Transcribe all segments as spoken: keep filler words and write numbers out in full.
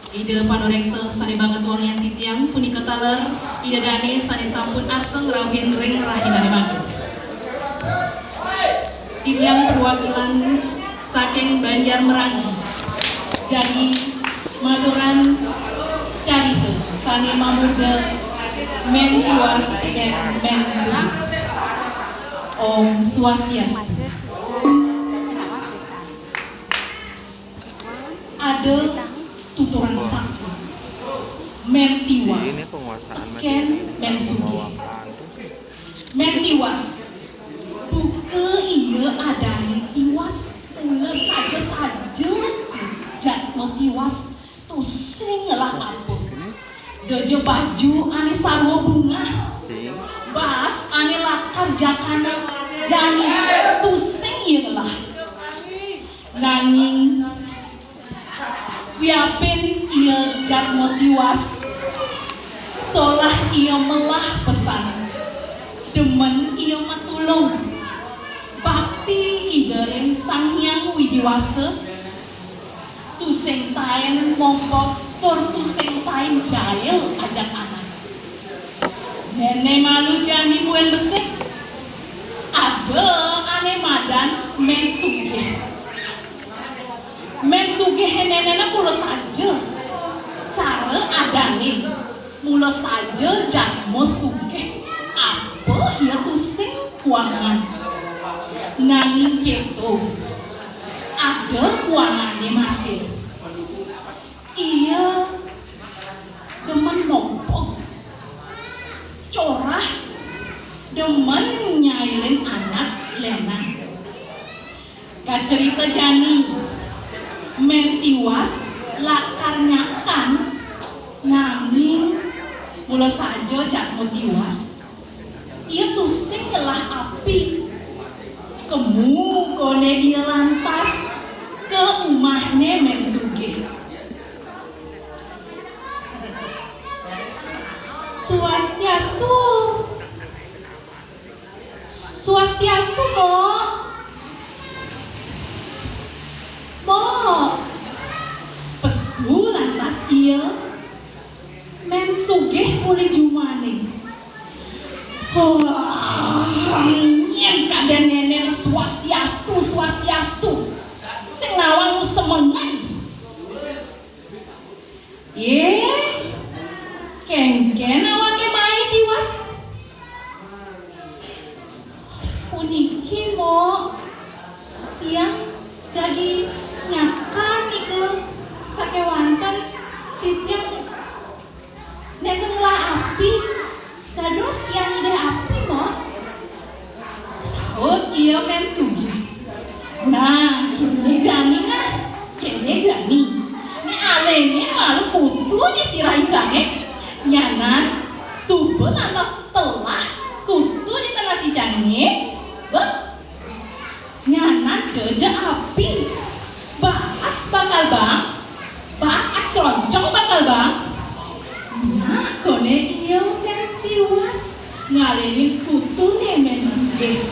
Ida panureksa sané banget wangian titiang, punika taler Ida Dané sané sampun arsa ngrauhin ring rahinané mangkin. Titiang perwakilan saking Banjar Meranggi. Jagi maturan carita sané mamurda Mén Tiwas tekén Mén Sugih. Om Swastiastu. Ada tuturan saku. Mén Tiwas tekén Mén Sugih. Mén Tiwas. Buka ia adané tiwas, mula saja-saja jadma tiwas, tusing ngelah apa. Da ja baju ané sarwa bungah. Baas ané lakar jakana jani, tusing ia ngelah. Nanging wiapin ia jadma tiwas, solah ia melah pesan, demen ia matulung. Bakti Ida ring Sang Hyang Widi Wasa, tusing taén mompog tur tusing taén jail ajak anak. Néné malu jani buin besik. Ada ané madan Mén Sugih. Mén Sugih nénéna mula saja. Cara adané mula saja jadma sugih. Apa ia tusing kuangan. Nanging kéto, ada kuangané masih. Ia demen mompog, corah, demen nyailin anak lénan. Kacerita jani, Mén Tiwas lakar nyakan, nanging mula saja jadma tiwas. Ia tusing ngelah api. Kemu koné ia lantas ka umahné Mén Sugih. Swastiastu. Swastiastu, Mok. Mok. Pesu lantas ia. Mén Sugih uli jumahné. Wah, nyén kadén nénéna swastiastu, swastiastu. Sing nawang semengan. Yé, kénkén awaké mai tiwas. Puniki, Mok, tiang jagi nyakan nika sakéwanten titiang nénten ngelah api. Dados tiang ngidih api, Mok. Saut ia Mén Sugih. Nah, kéné jani nah, kéné jani. Né aléné malu kutu di sirah icangé. Nyanan, suba lantas telah kutu di tenas icangé. Béh, nyanan da ja api. Baas bakal bang, baas acroncong bakal bang. Nyak koné ia Mén Tiwas ngalinin kutuné Mén Sugih.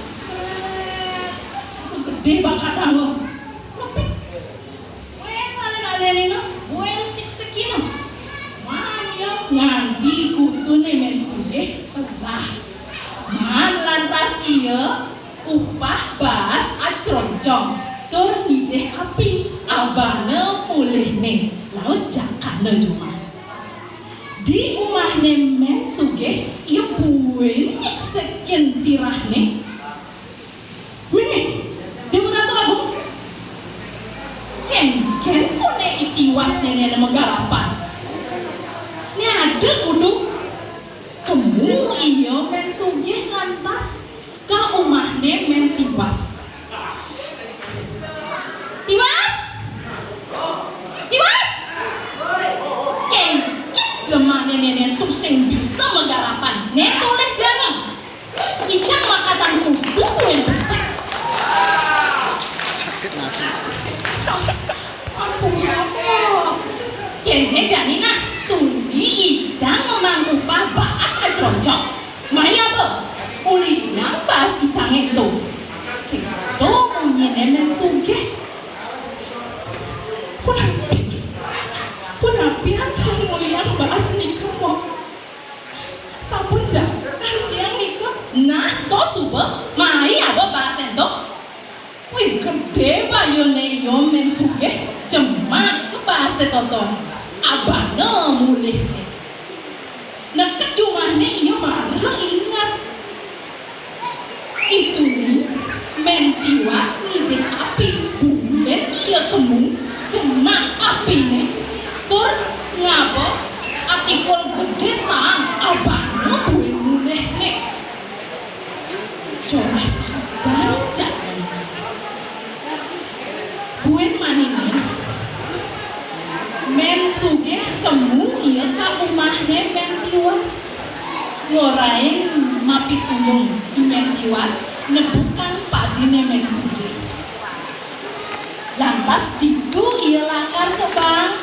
Srét. Gedé bakat danga. Lepit. Wéng ngalin-alinina, wéng siksikina. Maan ia nganti kutuné Mén Sugih telah. Maan lantas ia upah baas acroncong tur ngidih api, abana mulihné laut jakana jumah. Di umahné Mén Sugih, ia buin nyiksikin sirahné. Mimih, Déwa Ratu Agung. Kénkén koné I Tiwas nénéna magarapan. Né ada kudu. Kemu ia Mén Sugih lantas ka umahné Mén Tiwas. Tiwas! Tiwas! Kénkén jemané néné tusing bisa magarapan. Né tulih jani. Icang makatan kudu buin besik. Sakit hati. Ampun, ampun. Kéné jani nah, tuni icang ngemang upah baas acroncong. Mai aba, uliang baas icangé ento. Kéto munyiné Mén Sugih. Punapi. Pian tiang nguliang baas nika, Mpok. Sampun jangkep tiang nika. Nah, to suba, mai aba baas ento. Wih, gedé bayuné ia Mén Sugih, jemak baasé totonan. Abana mulihné. Neked jumahné ia mara inget. Ituné Mén Tiwas ngidih api, buin ia kemu, jemak apiné, tur ngaba atikul gedé saang, abana buin mulihné. Coras jan jadma. Buin maniné, Mén Sugih kemu ia ka umahné Mén Tiwas. Ngorahin mapitulung I Mén Tiwas nebukang padiné Mén Sugih. Lantas ditu ia lakar kebaang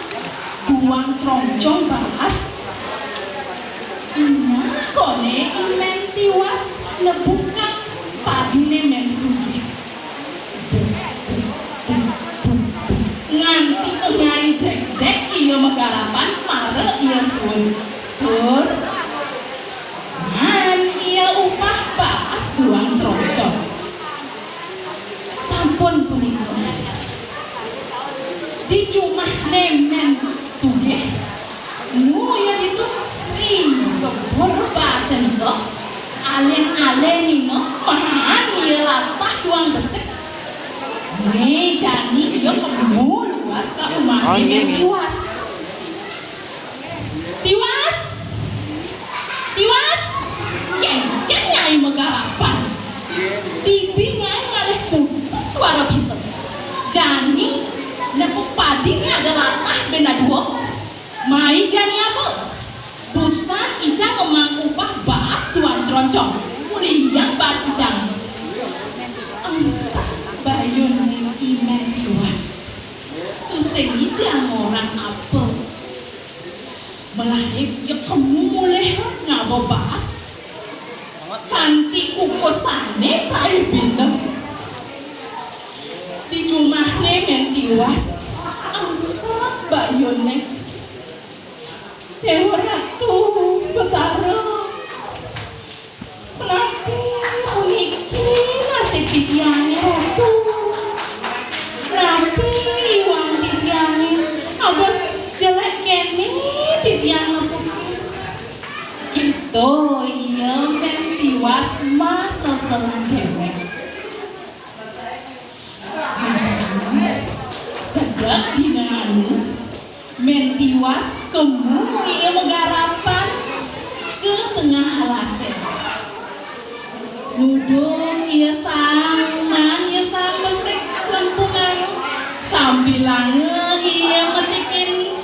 duang crongcong baas. Nah, koné I Mén Tiwas nebukang padiné Mén Sugih. Nganti tengah dék-dék ia magarapan mara ia suud. Tur ngan ia upah baas duang crongcong. Sampun punika, di jumahné Mén Sugih, nu ia ditu, ri kebur baasé nika, alin-alinina maan ia latah duang besik. Né jani ia kemu luas ka umahné Mén Tiwas. Tiwas! Tiwas! Kéngkén Nyai magarapan. Dibi Nyai ngalih putut wara bisa. Jani nepuk padi né ada latah buin dadua. Mai jani aba. Busan icang ngemaang upah baas duang crongcong. Uliang baas icang. Engsap bayun I Mén Tiwas. Tusing nyidang ngorahang apa. Malahib ia kemu mulih ngaba baas. Kanti kukusané paibina. Di jumahné Mén Tiwas, engsap bayunné. Déwa Ratu Betara. Napi puniki nasib titiangé, Ratu? Napi iwang titiangé? Ados jelék kéné titiang nepukin. Kéto ia Mén Tiwas maseselan déwék. Sedek dina anu, Mén Tiwas kemu ia magarapan ka tengah alasé. Nudung ia saang, maan ia saang besik clempunganga, sambilanga ia metikin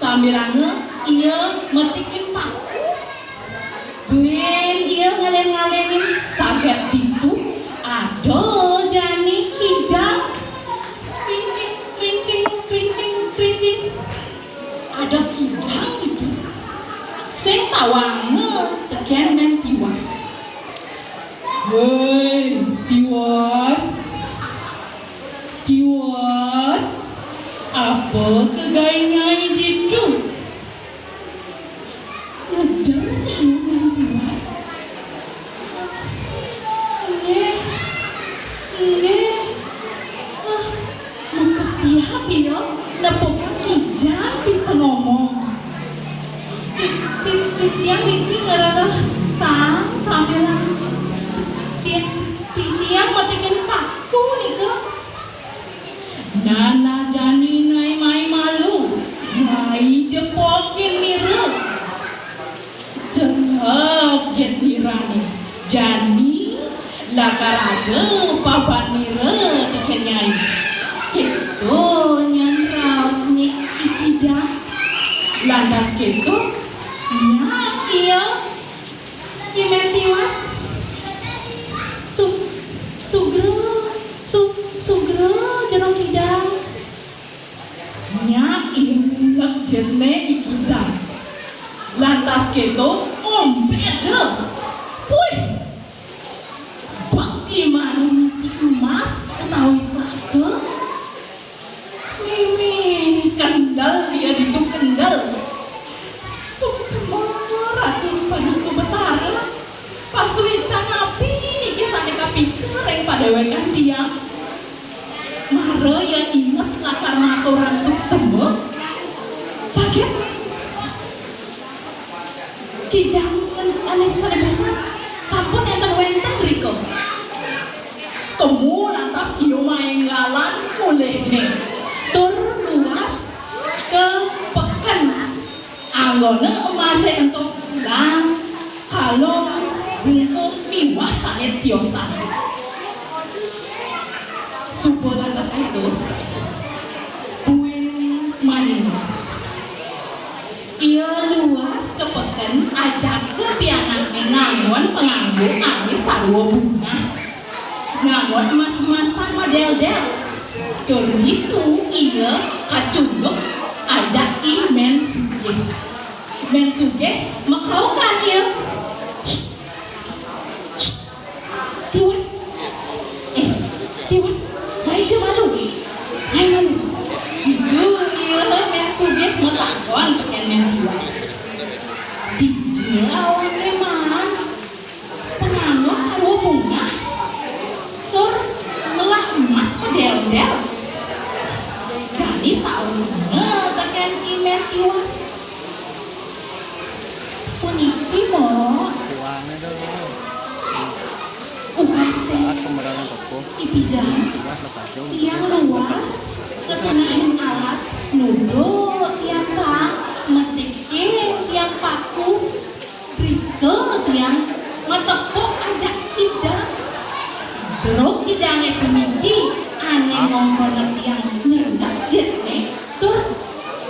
Sambilanga ia metikin paku. Buin ia ngalén-ngalénin, saget ditu ada jani kijang. Krincing, krincing, krincing, krincing. Ada kijang ditu. Sing tawanga tekén Mén Tiwas. "Héi, Tiwas. Tiwas, apa kegai nyai ditu?" Ngejer ia Mén Tiwas. "Nggih, nggih. Ah, makesiab ia, nepukang kijang bisa ngomong. Ti-, ti-, titiang niki ngrereh saang sambilang ti-, titiang metikin paku nika." "Nah, nah, jani nai mai malu, mai ja pokin nira." Jelék jit nirané. Jani lakar ada paban nira tekén nyai. Kéto nyen raosné I Kidang. Lantas kéto, nyak ia I Mén Tiwas. Su-, sugra, su-, sugra Jero Kidang. Nyak ia ngelek jitné I Kidang. Lantas kéto, ompéda. Puih! Bek limané misi emas utawi slaka. Mimih Raya inget lakar ngaturang suksema. Saget. Kijang ané sané pusat sampun énten wénten rika. Kemu lantas ia maénggalan mulihné tur luas ka peken. Anggona emasé ento bulan, kalung, bungkung miwah sané tiosan. Suba lantas ento, buin maninga. Ia luas ka peken ajaka pianakné nganggon panganggo ané sarwa bungah. Nganggon emas-emasan madél-dél. Tur ditu ia kacunduk ajak I Mén Sugih. Mén Sugih makaukan ia. Tiwas. Eh, tiwas. Mai ja malu. Mai malu. Ditu ia Mén Sugih matakon tekén Mén Tiwas. Dija awaké maan panganggo sarwa bungah tur ngelah emas madél-dél. Jani saurna tekén I Mén Tiwas. Puniki, Mbok. Ugasé. Ipidang, tiang luas, ngetengahin alas, nuduk tiang saang, metikin tiang paku, rika tiang matepuk ajak kidang. Jero kidangé puniki ané ngongkon tiang nyenek jitné, tur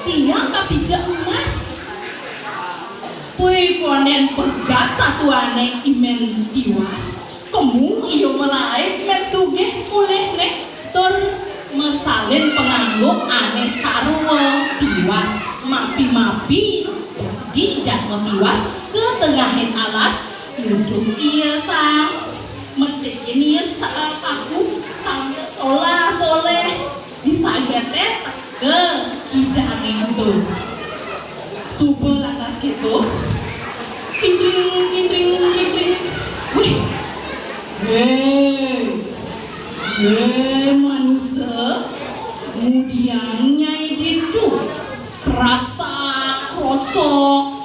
tiang kapija emas. Puih kondén pegat satuané I Mén Tiwas. Kemu ia malaib Mén Sugih mulihné tur masalin panganggo ané sarwa tiwas, mapi-mapi dadi jadma tiwas ka tengahin alas, nuduk ia saang, metikin ia saang paku sambil tolah-toleh. Di saget teka kidangé ento. Suba lantas kéto. Kincring, kincring, kincring. Wih. Hé. Hé, manusa. Ngudiang nyai ditu. Krasak, krosok.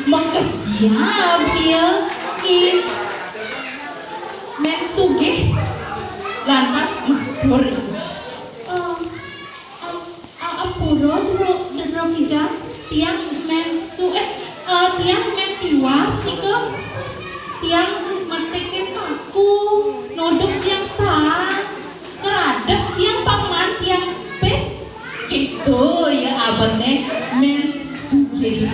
Makesiab ia I Mén Sugih lantas matur. Em, em, a-, ampura, Jero, Jero Kijang, tiang Mén Su-, eh, eh, tiang Mén Tiwas nika, tiang metikin paku, nuduk tiang saang. Keradep tiang pang maan tiang pis. Kéto ia abetné Mén Sugih.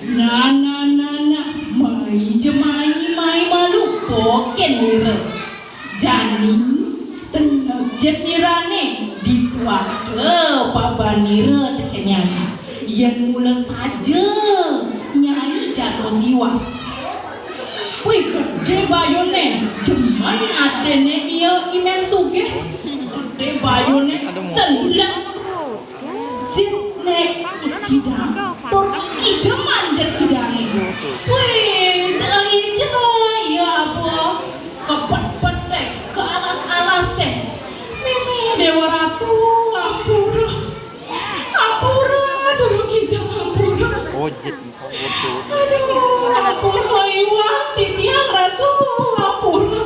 Nah, nah, nah, nah, mai ja mai, mai malu, pokin nira. Jani, teneg ja nirané, ditu ada paban nira tekén nyai. Yén mula saja nyai jadma tiwas. Wih, gedé bayuné, demen atiné ia I Mén Sugih. Gedé bayuné, celek jitné I Kidang, tur kija mandeg kidangé. Wih, dengida ia apa kepet-peté, ke alas-alasé. Mimih Déwa Ratu, ampura. Ampura, Jero Kijang, ampura. Oh, jit, ampura. Aduh, ampura iwang titiang Ratu, ampura.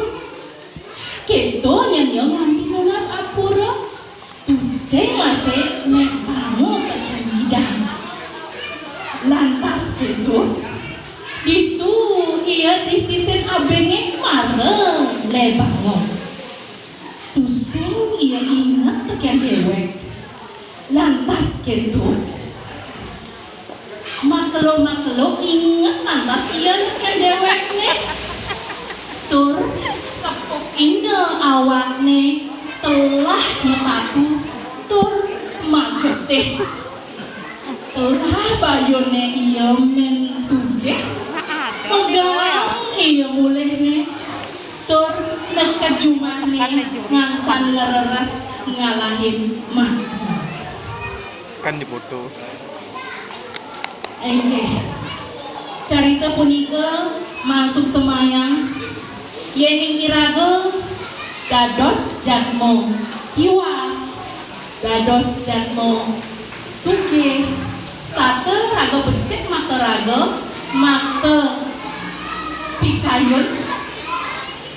Kéto nyén ia nganti nunas ampura. Tusing masih lébangun tekén kidang. Lantas kéto, ditu ia di sisin abingé mara lébangun. Tusing ia inget tekén déwék. Lantas kéto, makelo-makelo inget lantas ia tekén déwékné. Tur tepuk inda awakné telah matatu tur magetih. Telah bayuné ia Mén Sugih, megang ia mulihné, tur neked jumahné ngangsan ngreres ngalahin mati. Kan dipoto. Inggih. Carita punika masuk semayang, yéning iraga Dados jadma tiwas, dados jadma sugih, setata raga becik makta raga, makta pikayun,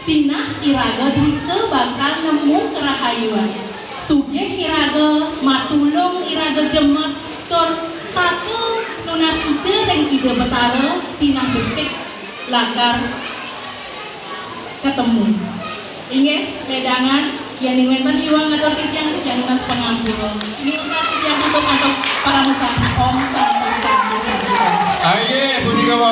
sinah iraga drika bakal nemu karahayuan. Sugih iraga, matulung iraga jemet, tur setata nunas ica ring Ida Betara, sinah becik lakar katemu. Inggih, wedangan, yen wenten iwang ngatur titiang, titiang nunas pangampura. Ini utas titiang untuk antuk parama santi. Om Santi, Santi, Santi, Om. Inggih, punika wau